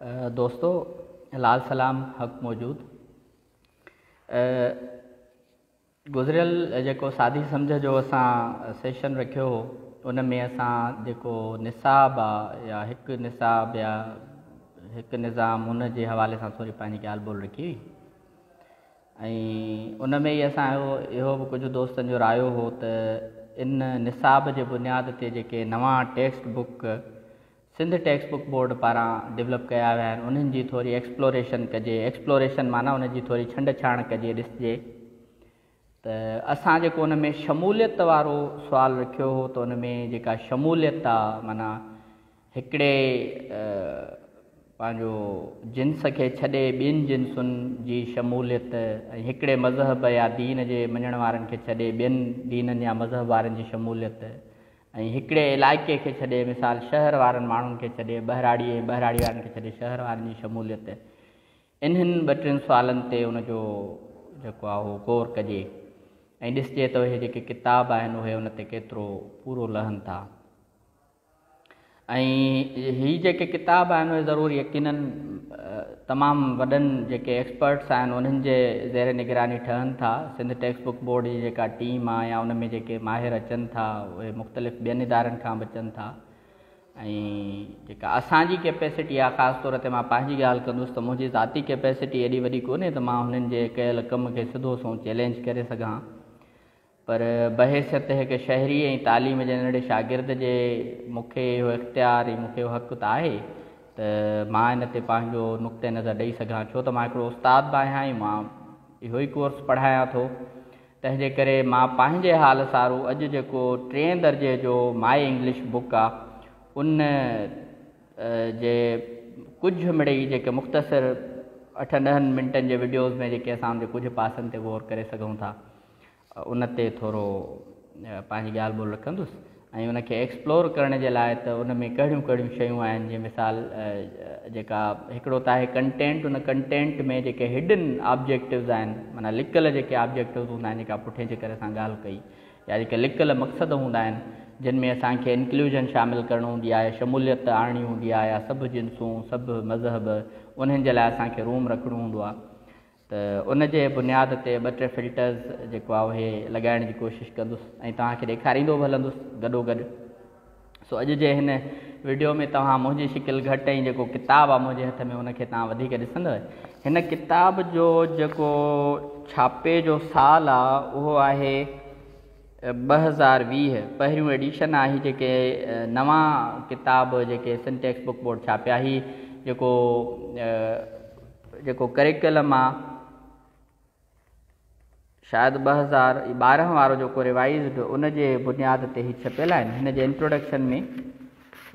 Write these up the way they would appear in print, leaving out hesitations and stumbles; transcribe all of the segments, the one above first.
دوستو لال سلام حق موجود. گذريل جيڪو سادي سمجهه جو اسان سيشن رکيو هو ان ۾ اسان جيڪو نصاب آ يا هڪ نصاب يا هڪ نظام ان جي حوالي سان ٿوري پنهنجي ڳالهه ٻولهه رکي هئي ۽ ان ۾ ئي اسان اهو به ڪجهه دوستن جو رايو هو ته ان نصاب جي بنياد تي جيڪي نوان text book Sindh text book board پاران ڊولپ ڪيا ويا آهن انهن جي ٿوري ايڪسپلوريشن ڪجي، ايڪسپلوريشن معنيٰ ان جي ٿوري ڇنڊ ڇاڻ ڪجي ڏسجي ته اسان جيڪو ان ۾ شموليت وارو سوال رکيو هو ته ان ۾ جيڪا شموليت آ معنيٰ هڪڙي پنهنجو جنس کي ڇڏي ٻين جنسن جي شموليت ۽ هڪڙي مذهب يا دين جي مڃڻ وارن کي ڇڏي ٻين دينن يا مذهب وارن جي شموليت ۽ هڪڙي علائقي کي ڇڏي، مثال شهر وارن ماڻهن کي ڇڏي ٻهراڙي ۽ ٻهراڙي وارن کي ڇڏي شهر وارن جي شموليت، انهن ٻه ٽن سوالن تي ان جو جيڪو آهي اهو غور ڪجي ۽ ڏسجي ته اهي جيڪي ڪتاب آهن اهي ان تي ڪيترو پورو لهن ٿا. ۽ هي جيڪي ڪتاب آهن اهي ضرور يقينن تمام وڏن جيڪي ايڪسپرٽس آهن انهن جي زير نگراني ٺهن ٿا. سنڌ ٽيڪسٽ بڪ بورڊ جي جيڪا ٽيم آهي يا ان ۾ جيڪي ماهر اچن ٿا اهي مختلف ٻين ادارن کان به اچن ٿا ۽ جيڪا اسان جي ڪيپيسٽي آهي خاص طور تي مان پنهنجي ڳالهه ڪندس ته منهنجي ذاتي ڪيپيسٽي ايڏي وڏي ڪونهي ته مان هنن جي ڪيل ڪم کي سڌو سنئون چئلينج ڪري سگهان پر بحيثيت هڪ شهري ۽ تعليم جي ننڍڙي شاگرد جي مون کي اهو اختيار ۽ مون کي اهو حق ته آهي ته مان ان تي پنهنجو نقطه نظر ڏئي سگهان ڇو ته مان هڪڙو استاد به آهيان ۽ مان اهو ئي ڪورس پڙهايان ٿو تنهن جي ڪري مان پنهنجي حال سارو اڄ جيڪو ٽئين درجي جو مائي انگلش بڪ آ ان جي ڪجهه مڙئي جيڪي مختصر اٺن ڏهن منٽن جي وڊيوز ۾ جيڪي اسان ان جي ڪجهه پاسن تي غور ڪري سگهون ٿا ان تي ٿورو پنهنجي ڳالهه ٻولهه رکندس ۽ ان کي ايڪسپلور ڪرڻ جي لاء ته ان ۾ ڪهڙيون ڪهڙيون شيون آهن جيئن مثال جيڪا هڪڙو ته آهي ڪنٽينٽ ان ڪنٽينٽ ۾ جيڪي هڊن آبجيڪٽوز آهن معنيٰ لڪل جيڪي آبجيڪٽوز هوندا آهن جيڪا پٺين جي ڪري اسان ڳالهه ڪئي يا جيڪي لڪل مقصد هوندا آهن جن ۾ اسان کي انڪلوزن شامل ڪرڻو هوندي آهي شموليت آڻڻي هوندي آهي يا سڀ جنسون سڀ مذهب انهن جي لاء اسان کي روم رکڻو هوندو آهي ته ان جي بنياد تي ٻه ٽي فلٽرز جيڪو آهي اهي لڳائڻ جي ڪوشش ڪندس ۽ توهان کي ڏيکاريندو به هلندس گڏو گڏ. سو اڄ جي هن وڊيو ۾ توهان منهنجي شڪل گهٽ ۽ جيڪو ڪتاب آهي منهنجي هٿ ۾ ان کي توهان وڌيڪ ڏسندؤ. هن ڪتاب جو جيڪو ڇاپي جو سال آهي اهو آهي 2020 پهريون ايڊيشن آهي جيڪي نوان ڪتاب جيڪي سنڌ ٽيڪسٽ بڪ بورڊ ڇاپيا هي جيڪو جيڪو ڪريڪيولم آ شايد 2012 وارو جيڪو ريوائزڊ ان جي بنياد تي هي ڇپيل آهن هن جي انٽروڊڪشن ۾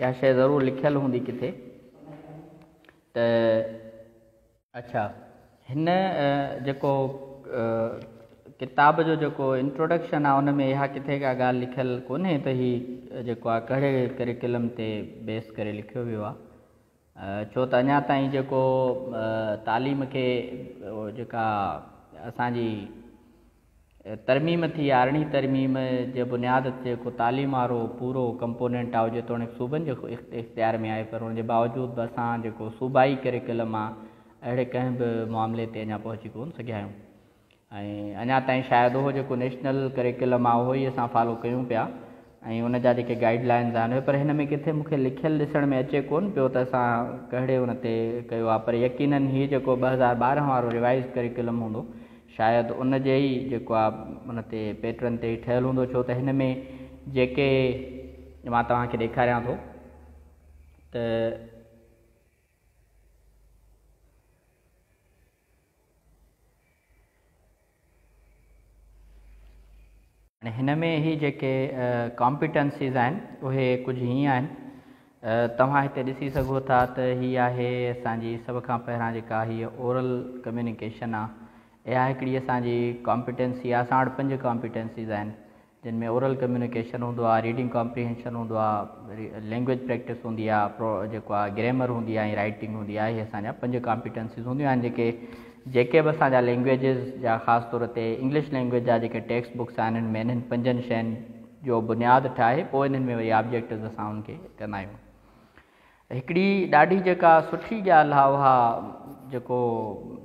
اها شيء ضرور لکيل هوندي ڪٿي ته اڇا هن جيڪو ڪتاب جو جيڪو انٽروڊڪشن آ ان ۾ اها ڪٿي ڪا ڳالهه لکيل ڪونهي ته هي جيڪو آ ڪهڙي ڪريڪيولم تي بيس ڪري لکيو ويو آ ڇو ته اڃا تائين جيڪو تعليم کي جيڪا اسان جي ترميم ٿي ارڙهين ترميم جي بنياد تي جيڪو تعليم وارو پورو ڪمپونينٽ آهي جيتوڻيڪ صوبن جي اختيار ۾ آهي پر ان جي باوجود به اسان جيڪو صوبائي ڪريڪولم آهي اهڙي ڪنهن به معاملي تي اڃا پهچي ڪونه سگهيا آهيون ۽ اڃا تائين شايد اهو جيڪو نيشنل ڪريڪولم آهي اهو ئي اسان فالو ڪيون پيا ۽ ان جا جيڪي گائيڊ لائنز آهن اهي پر هن ۾ ڪٿي مون کي لکيل ڏسڻ ۾ اچي ڪونه پيو ته اسان ڪهڙي ان تي ڪيو آهي پر يقينن هي جيڪو 2012 وارو ريوائز ڪريڪولم هوندو شايد ان جي ئي جيڪو آهي ان تي پيٽرن تي ئي ٺهيل هوندو ڇو ته هن ۾ جيڪي مان توهان کي ڏيکاريان ٿو ته هاڻي هن ۾ هي جيڪي ڪامپيٽنسيز آهن اهي ڪجهه هيئن آهن توهان هتي ڏسي سگهو ٿا ته هي آهي اسان جي سڀ کان پهريان جيڪا هي اورل ڪميونيڪيشن آهي اها هڪڙي اسان جي ڪامپيٽنسي آهي اسان وٽ پنج ڪامپيٽنسيز آهن جن ۾ اورل ڪميونيڪيشن هوندو آهي، ريڊنگ ڪامپريهينشن هوندو آهي، لينگويج پريڪٽس هوندي آهي، پرو جيڪو آهي گريمر هوندي آهي ۽ رائيٽنگ هوندي آهي. اهي اسان جا پنج ڪامپيٽنسيز هونديون آهن جيڪي جيڪي به اسان جا لينگويجز جا خاص طور تي انگلش لينگويج جا جيڪي ٽيڪسٽ بڪس آهن انهن ۾ انهن پنجن شين جو بنياد ٺاهي پوء انهن ۾ وري آبجيڪٽوز اسان ان کي ڪندا آهيون. هڪڙي ڏاڍي جيڪا سٺي ڳالهه آهي اها جيڪو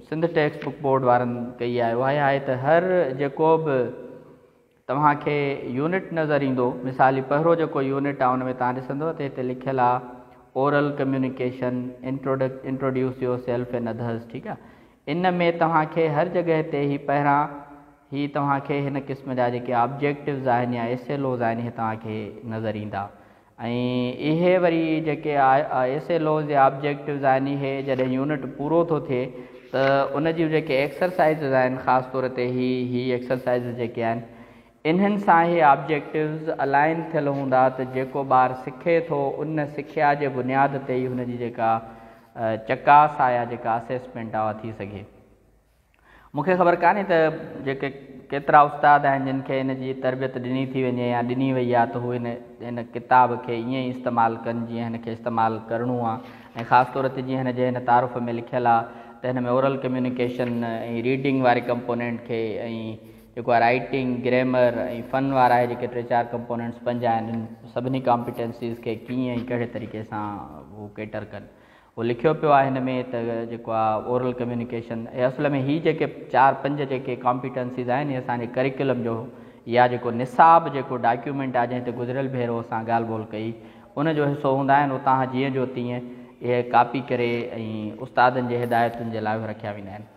سنڌ ٽيڪسٽ بڪ بورڊ وارن ڪئي آهي اها اها آهي ته هر جيڪو به توهان کي يونٽ نظر ايندو مثال هي پهريون جيڪو يونٽ آهي ان ۾ توهان ڏسندو ته هتي لکيل آهي oral communication introduce yourself and others ٺيڪ آهي ان ۾ توهان کي هر جڳهه تي هي پهريان هي توهان کي هن قسم جا جيڪي آبجيڪٽوز آهن يا ايس ايل اوز آهن اهي توهان کي نظر ايندا ۽ اهي وري جيڪي ايس ايل اوز يا آبجيڪٽوز آهن اهي جڏهن يونٽ پورو ٿو ٿئي ته ان جون جيڪي ايڪسرسائيزز آهن خاص طور تي هي هي ايڪسرسائيزز جيڪي آهن انهن سان اهي آبجيڪٽوز الائن ٿيل هوندا ته جيڪو ٻار سکي ٿو ان سکيا جي بنياد تي ئي هن جي جيڪا چڪاس آهي يا جيڪا اسيسمينٽ آهي اها ٿي سگهي. مون کي خبر ڪانهي ته جيڪي ڪيترا استاد آهن جن کي ان جي تربيت ڏني ٿي وڃي يا ڏني وئي آهي ته هو ان هن ڪتاب کي ائين ئي استعمال ڪن جيئن هن کي استعمال ڪرڻو آهي ۽ خاص طور تي جيئن هن جي هن تعارف ۾ لکيل آهي ته هن ۾ اورل ڪميونيڪيشن ۽ ريڊنگ واري ڪمپونينٽ کي ۽ جيڪو آهي رائيٽنگ، گريمر ۽ فن وارا اهي جيڪي ٽي چار ڪمپونينٽس پنج آهن انهن سڀني ڪامپيٽنسيز کي ڪيئن ۽ ڪهڙي طريقي سان هو ڪيٽر ڪن. هو لکيو پيو آهي هن ۾ ته جيڪو آهي اورل ڪميونيڪيشن ۽ اصل ۾ هي جيڪي چار پنج جيڪي ڪامپيٽنسيز آهن هي اسان جي ڪريڪولم جو يا جيڪو نصاب جيڪو ڊاڪيومينٽ آهي جنهن تي گذريل ڀيرو اسان ڳالهه ٻولهه ڪئي ان جو حصو هوندا آهن اتان جيئن جو تيئن اهي ڪاپي ڪري ۽ استادن جي هدايتن جي لاء رکيا ويندا آهن.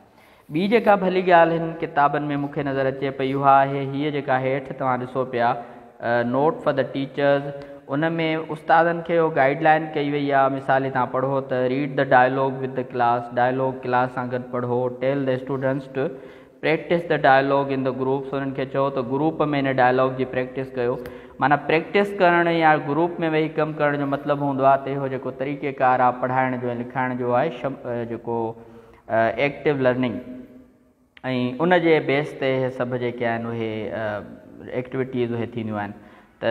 ٻي جيڪا ڀلي ڳالهه هن ڪتابن ۾ مون کي نظر اچي پئي اها آهي هيء جيڪا هيٺ توهان ڏسو پيا نوٽ فار the teachers ان ۾ استادن کي اهو گائيڊ لائين ڪئي وئي آهي مثال هي توهان پڙهو ته read the dialogue with the class dialogue class سان گڏ پڙهو tell the students to practice the dialogue in the groups انهن کي چئو ته گروپ ۾ ان ڊائلاگ جي پريڪٽس ڪيو معنيٰ پريڪٽس ڪرڻ يا گروپ ۾ ويهي ڪم ڪرڻ جو مطلب هوندو آهي ته اهو جيڪو طريقيڪار آهي پڙهائڻ جو ۽ لکائڻ جو آهي جيڪو ايڪٽو لرننگ ۽ ان جي بيس تي اهي سڀ جيڪي آهن اهي ايڪٽيوٽيز اهي ٿينديون آهن ته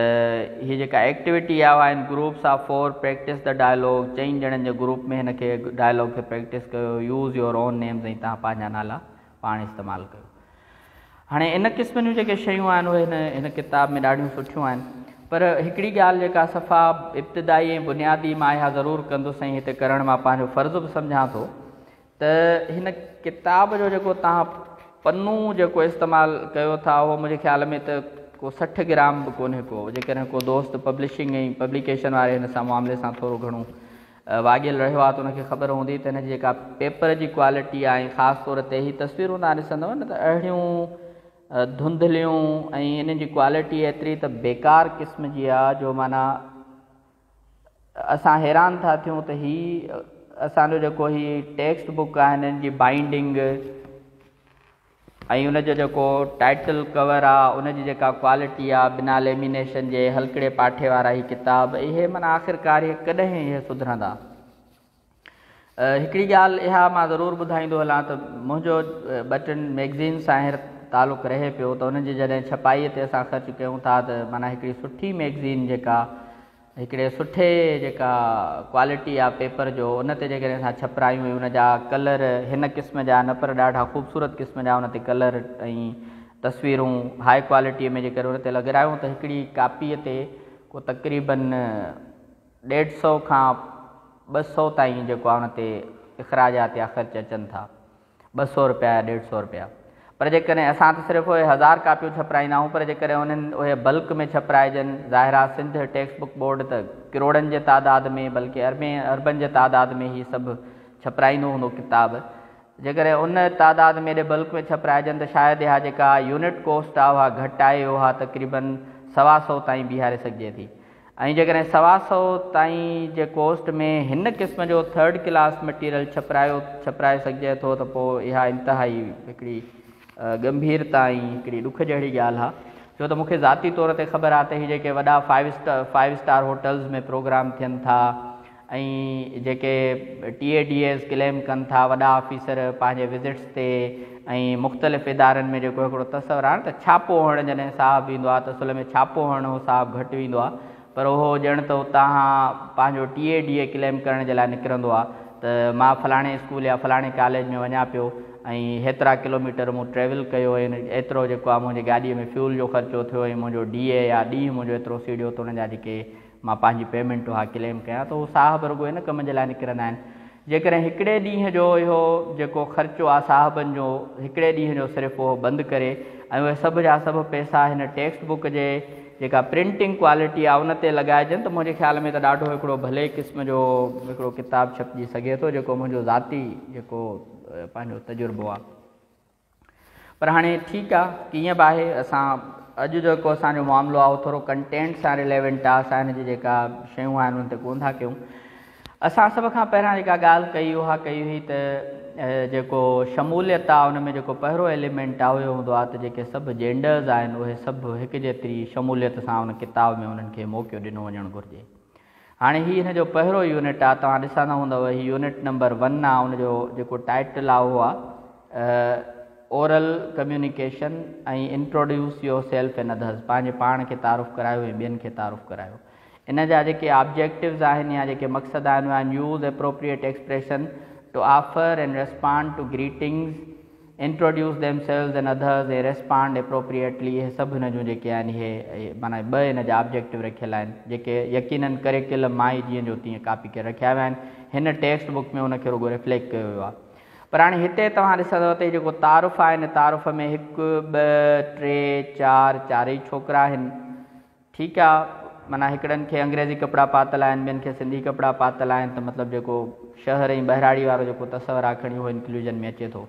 هي جيڪا ايڪٽيوٽي آهي اها آهن groups of four practice the dialogue چئن ڄڻن جي گروپ ۾ هن کي ڊائلاگ کي پريڪٽس ڪيو يوز your own names ۽ توهان پنهنجا نالا پاڻ استعمال ڪيو هاڻي ان قسم جون جيڪي شيون آهن اهي هن هن ڪتاب ۾ ڏاڍيون سٺيون آهن پر هڪڙي ڳالهه جيڪا صفا ابتدائي ۽ بنيادي مان اها ضرور ڪندس ۽ هتي ڪرڻ مان پنهنجو فرض به سمجهان ٿو ته هن ڪتاب جو جيڪو توهان پنو جيڪو استعمال ڪيو ٿا اهو منهنجي خيال ۾ ته ڪو 60 گرام به ڪونهي ڪو جيڪڏهن ڪو دوست پبلشنگ ۽ پبليڪيشن واري هن سان معاملي سان ٿورو گهڻو واڳيل رهيو آهي ته ان کي خبر هوندي ته هن جي جيڪا پيپر جي ڪوالٽي آهي ۽ خاص طور تي هي تصويرون توهان ڏسندؤ نه ته اهڙيون ڌنڌليون ۽ انهن جي ڪوالٽي ايتري ته بيڪار قسم جي آهي جو معنيٰ اسان حيران ٿا ٿيون ته هي اسانجو جيڪو هي ٽيڪسٽ بڪ آهن ان جي بائنڊنگ ۽ ان جو جيڪو ٽائيٽل ڪور آ ان جي جيڪا ڪوالٽي آ بنا ليمينيشن جي هلڪڙي پاٺي وارا هي ڪتاب اهي معنيٰ آخرڪار اهي ڪڏهن اهي سڌرندا. هڪڙي ڳالهه اها مان ضرور ٻڌائيندو هلان ته منهنجو ٻه ٽن ميگزين سان هينئر تعلق رهي پيو ته انهن جي جڏهن ڇپائي تي اسان خرچ ڪيون ٿا ته معنيٰ هڪڙي سٺي ميگزين جيڪا هڪڙي سٺي جيڪا ڪوالٽي آ پيپر جو ان تي جيڪڏهن اسان ڇپرايون ۽ ان جا ڪلر هن قسم جا نه پر ڏاڍا خوبصورت قسم جا ان تي ڪلر ۽ تصويرون هاء ڪوالٽيء ۾ جيڪڏهن ان تي لڳرايون ته هڪڙي ڪاپيء تي ڪو تقريبن ڏيڍ سئو کان 200 تائين جيڪو آ ان تي اخراجات يا خرچ اچن ٿا. 200 رپيا يا ڏيڍ سئو رپيا پر جيڪڏهن اسان ته صرف اهي هزار ڪاپيون ڇپرائيندا آهيون پر جيڪڏهن انهن اهي بلڪ ۾ ڇپرائجن ظاهر آهي سنڌ ٽيڪسٽ بڪ بورڊ ته ڪروڙن جي تعداد ۾ بلڪه اربين اربن جي تعداد ۾ هي سڀ ڇپرائيندو هوندو ڪتاب جيڪڏهن ان تعداد ۾ ايڏي بلڪ ۾ ڇپرائجن ته شايد اها جيڪا يونٽ ڪوسٽ آهي اها گهٽائي اها تقريبن سوا سئو تائين بيهاري سگهجي ٿي ۽ جيڪڏهن سوا سئو تائين جي ڪوسٽ ۾ هن قسم جو ٿرڊ ڪلاس مٽيريل ڇپرايو ڇپرائي سگهجي ٿو ته پوء اها انتهائي هڪڙي ڳنڀيرتا ۽ هڪڙي ڏک جهڙي ڳالهه آهي ڇو ته مون کي ذاتي طور تي خبر آهي ته هي جيڪي وڏا فائيو اسٽار هوٽلز ۾ پروگرام ٿين ٿا ۽ جيڪي T A D As claim ڪن ٿا وڏا آفيسر پنهنجي وزٽس تي ۽ مختلف ادارن ۾ جيڪو هڪڙو تصور آهي نه ته ڇاپو هڻڻ جڏهن صاحب ويندو آهي ته اصل ۾ ڇاپو هڻڻ اهو صاحب گهٽ ويندو آهي پر اهو ڄڻ ته اتان پنهنجو ٽي اي ڊي اي ڪليم ڪرڻ جي لاء نڪرندو آهي ته مان فلاڻي اسڪول يا فلاڻي ڪاليج ۾ وڃان پيو ۽ هيترا ڪلوميٽر مون ٽريول ڪيو ۽ ايترو جيڪو آهي منهنجي گاڏيء ۾ فيول جو خرچو ٿيو ۽ منهنجو ڊي اي يا ڏينهن منهنجو ايترو سيڙيو ته ان جا جيڪي مان پنهنجي پيمينٽ اها ڪليم ڪيان ته هو صاحب رڳو ان ڪم جي لاء نڪرندا آهن. جيڪڏهن هڪڙي ڏينهن جو اهو جيڪو خرچو آهي صاحبن جو هڪڙي ڏينهن جو صرف اهو بند ڪري ۽ اهي سڀ جا سڀ پئسا هن ٽيڪسٽ بڪ جي جيڪا پرنٽنگ ڪوالٽي آهي ان تي لڳائجن ته منهنجي خيال ۾ ته ڏاڍو هڪڙو ڀلي قسم جو هڪڙو ڪتاب ڇپجي سگهي ٿو جيڪو منهنجو ذاتي جيڪو پنهنجو تجربو آهي. پر هاڻي ٺيڪ آ ڪيئن به آهي اسان اڄ جيڪو اسان جو معاملو آ اهو ٿورو ڪنٽينٽ سان رليونٽ آ اسان هن جي جيڪا شيون آهن انهن تي ڪون ٿا ڪيون. اسان سڀ کان پهريان جيڪا ڳالهه ڪئي اها ڪئي هئي ته جيڪو شموليت آ ان ۾ جيڪو پهريون ايليمينٽ آ اهو هوندو آ ته جيڪي سڀ جينڊرز آهن اهي سڀ هڪ جيتري شموليت سان ان ڪتاب ۾ انهن کي موقعو ڏنو وڃڻ گهرجي. هاڻي هي هن جو پهريون يونٽ آ توهان ڏسندا هوندؤ هي يونٽ نمبر ون آ ان جو جيڪو ٽائيٽل آ اهو آ oral communication ۽ introduce yourself and others پنهنجي پاڻ کي تعارف ڪرايو ۽ ٻين کي تعارف ڪرايو. ان جا جيڪي آبجيڪٽوز آهن يا جيڪي مقصد آهن اهي آهن use appropriate expression to offer and respond to greetings, introduce themselves and others ۽ respond appropriately اهي سڀ هن جون جيڪي آهن اهي معنيٰ ٻه هن جا آبجيڪٽو رکيل آهن جيڪي يقينن ڪريڪيولم مان ئي جيئن جو تيئن ڪاپي ڪري رکيا ويا آهن هن ٽيڪسٽ بڪ ۾ ان کي رڳو ريفليڪٽ ڪيو ويو آهي پر هاڻي هتي توهان ڏسندو ته هي جيڪو تعارف آهي ان تعارف ۾ هڪ ٻه ٽي چار چارئي ڇوڪرا آهن ٺيڪ آ معنيٰ هڪڙن کي انگريزي ڪپڙا پاتل آهن ٻين کي سنڌي ڪپڙا پاتل آهن ته مطلب جيڪو شهر ۽ ٻهراڙي وارو جيڪو تصور آ کڻي اهو انڪلوزن ۾ اچي ٿو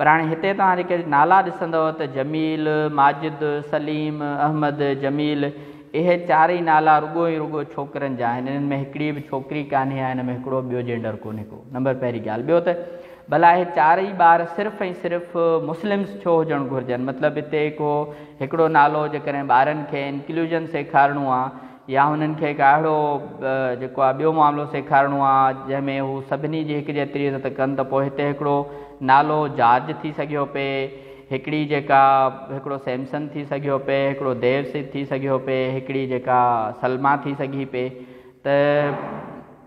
پر هاڻي هتي توهان جيڪي نالا ڏسندؤ ته جميل، ماجد، سليم، احمد، جميل اهي چارئي نالا رڳو ۽ رڳو ڇوڪرن جا آهن انهن ۾ هڪڙي به ڇوڪري ڪانهي يا ان ۾ هڪڙو به ٻيو جينڊر ڪونهي ڪو نمبر پهرين ڳالهه ٻيو ته ڀلا اهي چارئي ٻار صرف ۽ صرف مسلمز ڇو هجڻ گهرجن؟ مطلب هتي ڪو هڪڙو نالو جيڪڏهن ٻارن کي انڪلوزن سيکارڻو آ يا هنن کي هڪ اهڙو جيڪو آ ٻيو معاملو سيکارڻو آ جنهن ۾ هو سڀني جي هڪ جيتري عزت ڪن ته پوء هتي هڪڙو نالو جارج ٿي سگهيو پئي هڪڙي جيڪا هڪڙو سيمسن ٿي سگهيو پئي هڪڙو ديو ٿي سگهيو پئي هڪڙي جيڪا سلما ٿي سگهي پئي ته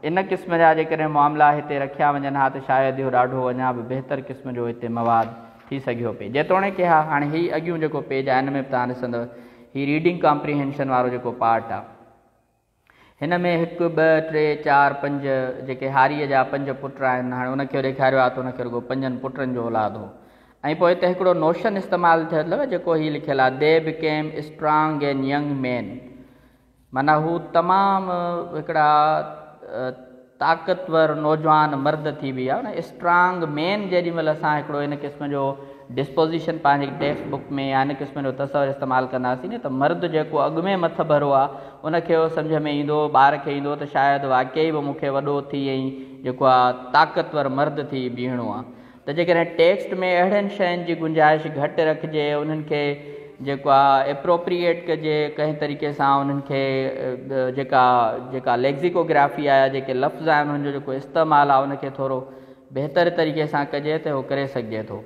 ان قسم جا جيڪڏهن معاملا هتي رکيا وڃن ها ته شايد اهو ڏاڍو اڃا به بهتر قسم جو هتي مواد ٿي سگهيو پئي. جيتوڻيڪ ها هاڻي هي اڳيون جيڪو پيج آهي ان ۾ به توهان ڏسندؤ هي ريڊنگ ڪامپريهينشن وارو جيڪو پارٽ آهي هن ۾ هڪ، ٻه، ٽي، چار، پنج جيڪي هاريء جا پنج پٽ آهن هاڻي ان کي ڏيکاريو آهي ته ان کي رڳو پنجن پٽن جو اولاد هو ۽ پوء هتي هڪڙو نوشن استعمال ٿيل اٿو جيڪو هي لکيل آهي They became strong and young men. معنيٰ هو تمام هڪڙا طاقتور نوجوان مرد ٿي ويا. اسٽرانگ مين جيڏي مهل اسان هڪڙو ان قسم جو ڊسپوزيشن پنهنجي ٽيڪسٽ بڪ ۾ يا ان قسم جو تصور استعمال ڪنداسين نه ته مرد جيڪو اڳ ۾ مٿڀرو آ ان کي اهو سمجهه ۾ ايندو ٻار کي ايندو ته شايد واقعي به مون کي وڏو ٿي ۽ جيڪو آ طاقتور مرد ٿي بيهڻو آ. ته جيڪڏهن ٽيڪسٽ ۾ اهڙين شين جي گنجائش گهٽ رکجي انهن کي جيڪو آ ايپروپريئيٽ ڪجي ڪنهن طريقي سان انهن کي جيڪا جيڪا ليگزيڪوگرافي آهي جيڪي لفظ آهن انهن جو جيڪو استعمال آهي ان کي ٿورو بهتر طريقي سان ڪجي ته اهو ڪري سگهجي ٿو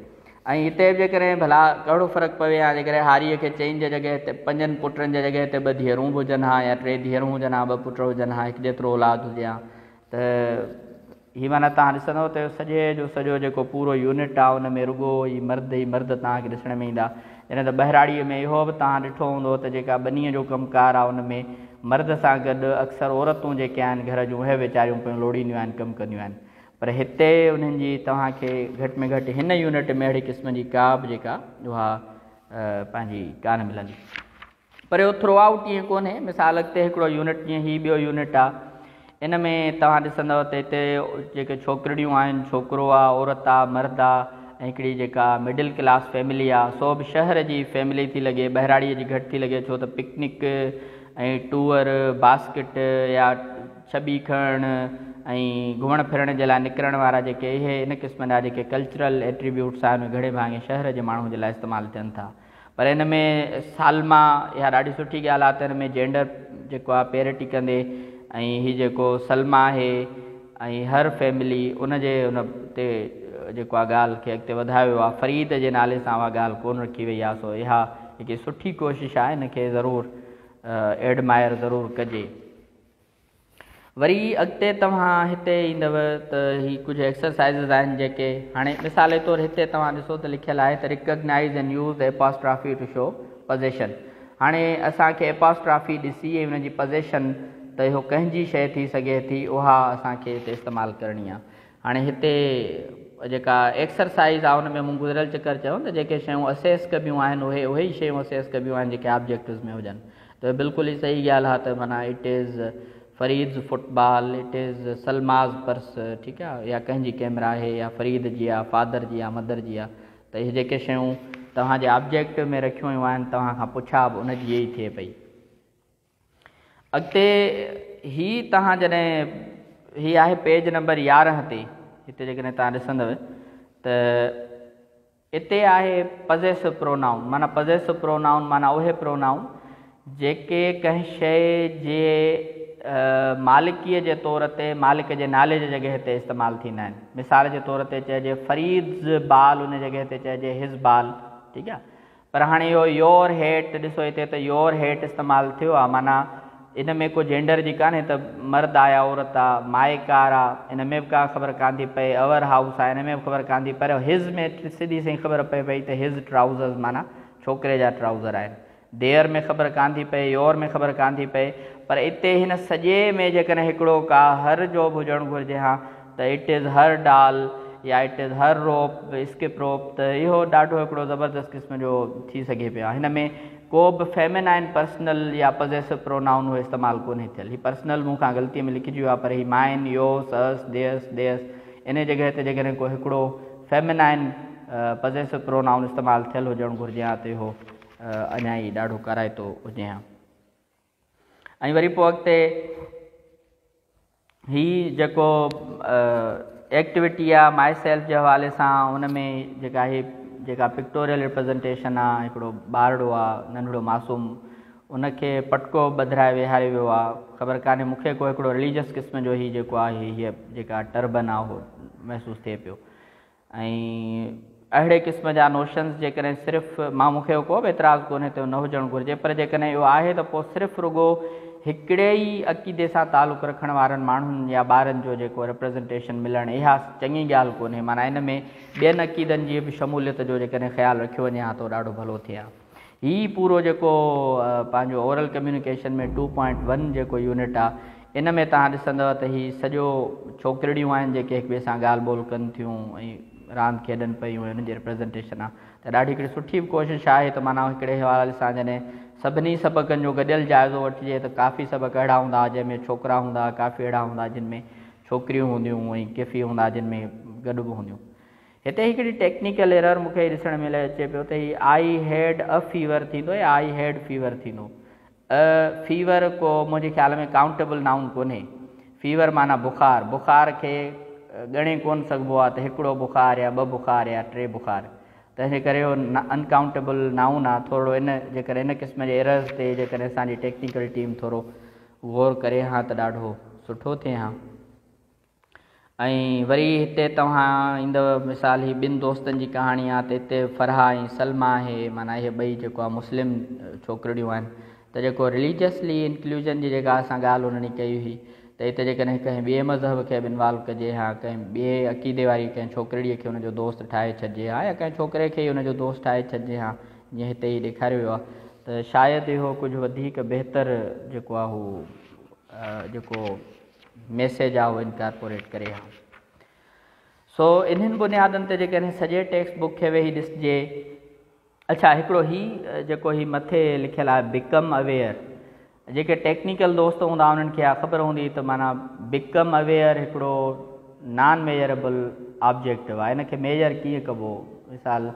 ۽ هتي به جيڪڏهن ڀلا ڪهڙو فرق پوي ها جيڪڏهن هاريء کي چئن جي جڳهه تي پنجن پٽن جي جڳهه تي ٻه ڌيئرون به هجن ها يا ٽي ڌيئرون هجن ها ٻه پٽ هجن ها هڪ جيترو اولاد هجي ها ته هي معنيٰ توهان ڏسندؤ ته سڄي جو سڄو جيڪو پورو يونٽ آهي ان ۾ رڳو ئي مرد ئي مرد توهان کي ڏسڻ ۾ ايندا. جڏهن ته ٻهراڙيء ۾ اهو به توهان ڏٺو هوندو ته جيڪا ٻنيء جو ڪم ڪار آهي ان ۾ مرد سان گڏ اڪثر عورتون جيڪي آهن گهر جون اهي ويچاريون پيون لوڙينديون آهن ڪم ڪنديون آهن پر هتي انهن جي توهان کي گهٽ ۾ گهٽ هن يونٽ ۾ اهڙي قسم جي ڪا به جيڪا اها پنهنجي ڪانه ملندي. پر اهو ٿرو آئوٽ ائين ڪونهي، مثال اڳتي هڪڙو يونٽ جيئن هي ٻيو يونٽ آ ان ۾ توهان ڏسندؤ ته هتي جيڪي ڇوڪرڙيون آهن ڇوڪرو آ عورت آ مرد آ ۽ هڪڙي جيڪا مڊل ڪلاس فيملي آ سو به شهر جي فيملي ٿي لڳي ٻهراڙيء جي گهٽ ٿي لڳي ڇو ته پڪنڪ ۽ ٽوئر باسڪٽ يا ڇٻي کڻڻ ۽ گهمڻ ڦرڻ جي لاء نڪرڻ وارا جيڪي اهي ان قسم جا جيڪي ڪلچرل ايٽريبيوٽس آهن اهي گهڻي ڀاڱي شهر جي ماڻهو جي لاء استعمال ٿين ٿا. پر ان ۾ سالما اها ڏاڍي سٺي ڳالهه آهي ته ان ۾ جينڊر جيڪو آهي پيرٽي ڪندي ۽ هي جيڪو سلما آهي ۽ هر فيملي ان جي ان تي جيڪو آهي ڳالهه کي اڳتي وڌايو ويو آهي فريد جي نالي سان اها ڳالهه ڪونه رکي وئي آهي سو اها هڪ سٺي ڪوشش آهي ان کي ضرور ايڊمائر ضرور ڪجي. وري اڳتي توهان هتي ايندؤ ته هي ڪجهه ايڪسرسائيزز آهن جيڪي هاڻي مثال طور هتي توهان ڏسو ته لکيل آهي ته recognise and use the apostrophe to show possession هاڻي اسان کي ايپاسٽرافي ڏسي ۽ ان جي پزيشن ته اهو ڪنهن جي شيء ٿي سگهي ٿي اها اسان کي هتي استعمال ڪرڻي آهي. هاڻي هتي جيڪا ايڪسرسائيز آهي ان ۾ مون گذريل چڪر چيو ته جيڪي شيون اسيس ڪبيون آهن اهي اهي ئي شيون اسيس ڪبيون آهن جيڪي آبجيڪٽوز ۾ هجن ته بلڪل ئي صحيح ڳالهه آهي ته معنيٰ it is Farid's football, it is Salma's purse ٺيڪ آهي يا ڪنهن جي ڪيمرا آهي يا فريد جي آهي فادر جي آهي مدر جي آهي ته اهي جيڪي شيون توهان جي آبجيڪٽو ۾ رکيون ويون آهن توهان کان پڇا به ان جي ئي ٿئي پئي. اڳتي هي توهان جڏهن هي آهي پيج نمبر 11 تي هتي جيڪڏهن توهان ڏسندؤ ته اتي آهي پزيسو پرونائون معنيٰ پزيسو پرونائون معنيٰ اهي پرونائون جيڪي ڪنهن شيء جي مالڪيء جي طور تي مالڪ جي نالي جي جڳهه تي استعمال ٿيندا آهن. مثال جي طور تي چئجي فريدز بال ان جڳهه تي چئجي his بال ٺيڪ آهي. پر هاڻي اهو your هيٽ ڏسو هتي ته your هيٽ استعمال ٿيو آ معنيٰ ان ۾ ڪو جينڊر جي ڪانهي ته مرد آ يا عورت آ، مائي ڪار آ ان ۾ به ڪا خبر ڪانه ٿي پئي، اور هائوس آ ان ۾ به خبر ڪانه ٿي پر his ۾ سڌي سئين خبر پئي پئي ته his trousers معنيٰ ڇوڪري جا ٽرائوزر آهن. Their ۾ خبر ڪانه ٿي پئي، your ۾ خبر ڪانه ٿي پئي پر اتي هن سڄي ۾ جيڪڏهن هڪڙو ڪا هر جو به هجڻ گهرجي ها ته it is هر ڊال يا it is her rope, skip rope, ته اهو ڏاڍو هڪڙو زبردست قسم جو ٿي سگهي پيو. هن ۾ ڪو به فيمينائن پرسنل يا پزيسو پرونائون اهو استعمال ڪونهي ٿيل. هي پرسنل مون کان غلطيء ۾ لکجي ويو آهي پر هي مائن، يورس، ارس، ديئرس، ديئرس انهي جڳهه تي جيڪڏهن ڪو هڪڙو فيمينائن پزيسو پرونائون استعمال ٿيل هجڻ گهرجي ها ته اهو اڃا ئي ڏاڍو ڪارائتو هجي ها. ۽ وري پوء اڳتي هي جيڪو ايڪٽيوٽي آ مائي سيلف جي حوالي سان ان ۾ جيڪا هي جيڪا پڪٽوريل ريپريزنٽيشن آ هڪڙو ٻارڙو آ ننڍڙو معصوم ان کي پٽڪو ٻڌرائي ويهاريو ويو آ خبر ڪانهي مون کي ڪو هڪڙو رليجس قسم جو هي جيڪو آ هي هيء جيڪا ٽربن آ اهو محسوس ٿئي پيو ۽ اهڙي قسم جا نوشنز جيڪڏهن صرف مان مون کي ڪو به اعتراض ڪونهي ته نه هجڻ گهرجي پر جيڪڏهن اهو آهي ته پوء صرف رڳو هڪڙي ئي عقيدي سان تعلق رکڻ وارن ماڻهن يا ٻارن جو جيڪو ريپريزنٽيشن ملڻ اها چڱي ڳالهه ڪونهي معنيٰ ان ۾ ٻين عقيدن جي به شموليت جو جيڪڏهن خيال رکيو وڃي ها ته ڏاڍو ڀلو ٿئي ها. هي پورو جيڪو پنهنجو oral communication ۾ two point one جيڪو يونٽ آ ان ۾ توهان ڏسندؤ ته هي سڄو ڇوڪرڙيون آهن جيڪي هڪ ٻئي سان ڳالهه ٻولهه ڪن ٿيون ۽ راند کيڏن پيون ۽ انهن جي ريپريزنٽيشن آ ته ڏاڍي هڪڙي سٺي به ڪوشش آهي ته معنيٰ هڪڙي حوالي سان جڏهن سڀني سبقن جو گڏيل جائزو وٺجي ته ڪافي سبق اهڙا هوندا جنهن ۾ ڇوڪرا هوندا ڪافي اهڙا هوندا جن ۾ ڇوڪريون هونديون ۽ ڪافي هوندا جن ۾ گڏ به هونديون. هتي هڪڙي ٽيڪنيڪل ايرر مون کي ڏسڻ ۾ اچي پيو ته هي I had a fever ٿيندو يا I had fever ٿيندو. ا فيور ڪو منهنجي خيال ۾ ڪائونٽيبل نائون ڪونهي. فيور معنيٰ بخار، بخار کي ڳڻي ڪونه سگهبو آهي ته هڪڙو بخار يا ٻه بخار يا ٽي بخار. تنهنجي ڪري اهو ان ڪائونٽيبل نائون آهي. ٿورڙو ان جيڪڏهن ان قسم جي ايررز تي جيڪڏهن اسان جي ٽيڪنيڪل ٽيم ٿورو غور ڪري ها ته ڏاڍو سٺو ٿئي ها. ۽ وري هتي توهان ايندؤ مثال هي ٻن دوستن جي ڪهاڻي آ ته هتي فرحا ۽ سلميٰ آهي معنيٰ اهي ٻئي جيڪو آ مسلم ڇوڪرڙيون آهن ته جيڪو رليجسلي انڪلوزن جي جيڪا اسان ڳالهه ان ڏينهن ڪئي هئي ته هتي جيڪڏهن ڪنهن ٻئي مذهب کي به انوالو ڪجي ها ڪنهن ٻئي عقيدي واري ڪنهن ڇوڪرڙيء کي ان جو دوست ٺاهي ڇڏجي ها يا ڪنهن ڇوڪري کي ئي ان جو دوست ٺاهي ڇڏجي ها جيئن هتي هي ڏيکاريو ويو آ ته شايد اهو ڪجهه وڌيڪ بهتر جيڪو آ هو جيڪو ميسيج آ اهو انڪارپوريٽ ڪري ها. سو انهن بنيادن تي جيڪڏهن سڄي ٽيڪسٽ بڪ کي ويهي ڏسجي. اڇا هڪڙو هي جيڪو هي مٿي لکيل آهي بيڪم اويئر جيڪي ٽيڪنيڪل دوست هوندا انهن کي اها خبر هوندي ته معنيٰ بيڪم اويئر هڪڙو نان ميجريبل آبجيڪٽو آهي ان کي ميجر ڪيئن ڪبو مثال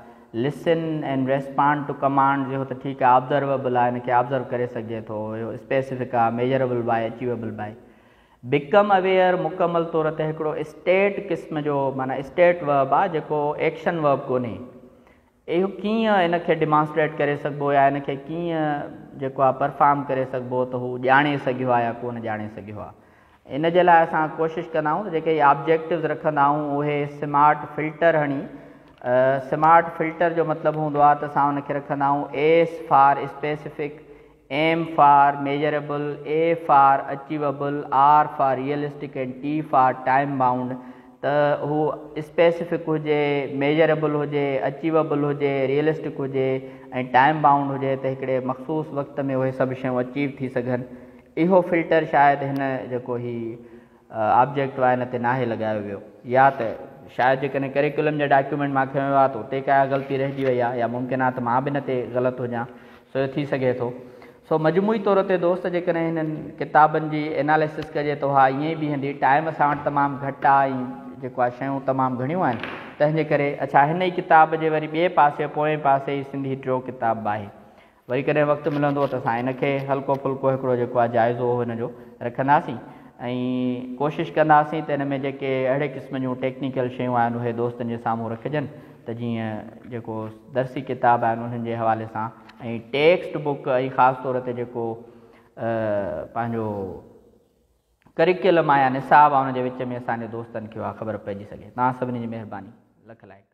listen and respond to command اهو ته ٺيڪ آهي آبزرويبل آهي ان کي آبزرو ڪري سگهجي ٿو اهو اسپيسفڪ آهي ميجريبل به آهي اچيويبل به آهي. بيڪم اويئر مڪمل طور تي هڪڙو اسٽيٽ قسم جو معنيٰ اسٽيٽ ورب آهي جيڪو ايڪشن ورب ڪونهي. اهو ڪيئن ان کي ڊيمانسٽريٽ ڪري سگهبو يا ان کي ڪيئن جيڪو آهي پرفارم ڪري سگهبو ته هو ڄاڻي سگهيو آهي يا ڪونه ڄاڻي سگهيو آهي. ان جي لاء اسان ڪوشش ڪندا آهيون ته جيڪي هي آبجيڪٽوز رکندا آهيون اهي سمارٽ فلٽر هڻي سمارٽ فلٽر جو مطلب هوندو آهي ته اسان ان کي رکندا آهيون S for specific, M for measurable, A for achievable, R for realistic ۽ T for time bound ته هو اسپيسفڪ هجي، ميجريبل هجي، اچيويبل هجي، ريئلسٽڪ هجي ۽ ٽائيم بائونڊ هجي ته هڪڙي مخصوص وقت ۾ اهي سڀ شيون اچيو ٿي سگهن. اهو فلٽر شايد هن جيڪو هي آبجيڪٽو آهي ان تي ناهي لڳايو ويو يا ته شايد جيڪڏهن ڪريڪولم جي ڊاڪيومينٽ مان کنيو ويو آهي ته اتي ڪا غلطي رهجي وئي آهي يا ممڪن آهي ته مان به ان تي غلط هجان سو اهو ٿي سگهي ٿو. سو مجموعي طور تي دوست جيڪڏهن هنن ڪتابن جي اناليسس ڪجي ته اها ائين ئي بيهندي ٽائيم اسان وٽ تمام گهٽ آهي ۽ جيڪو آهي شيون تمام گهڻيون آهن تنهن جي ڪري اڇا هن ئي ڪتاب جي وري ٻئي پاسي پوئين پاسي ئي سنڌي ٽيو ڪتاب به آهي وري ڪڏهن وقت ملندو ته اسان ان کي هلڪو ڦلڪو هڪڙو جيڪو آهي جائزو هن جو رکنداسين ۽ ڪوشش ڪنداسين ته ان ۾ جيڪي اهڙي قسم جون ٽيڪنيڪل شيون آهن اهي دوستن جي سامهون رکجن ته جيئن جيڪو درسي ڪتاب آهن انهن جي حوالي سان ۽ ٽيڪسٽ بڪ ۽ خاص طور تي جيڪو پنهنجو ڪريڪيولم آهي يا نصاب آهي ان جي وچ ۾ اسان جي دوستن کي اها خبر پئجي سگهي. توهان سڀني جي مهرباني. لک لائق.